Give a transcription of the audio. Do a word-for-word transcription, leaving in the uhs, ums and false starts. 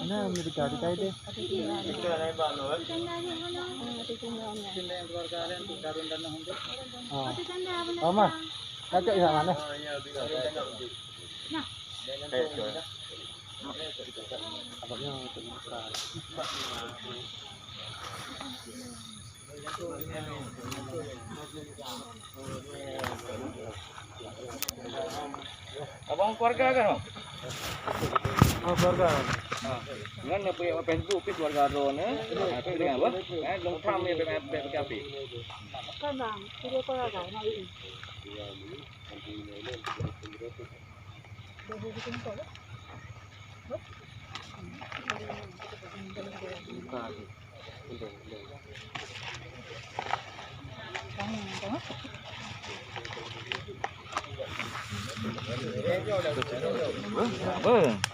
Nah, ni dekat, dekat dia. Oh. Oh, mah. Nak cek di mana? Abang keluarga kan, Bang? Oh, keluarga. Ha. Ngan apa yang Facebook pih keluarga droe ni? Ha, tu dengan apa? Eh, long time ya, beb, beb, beb, beb. Kan, Bang, video call, Bang, nak ini. Apa?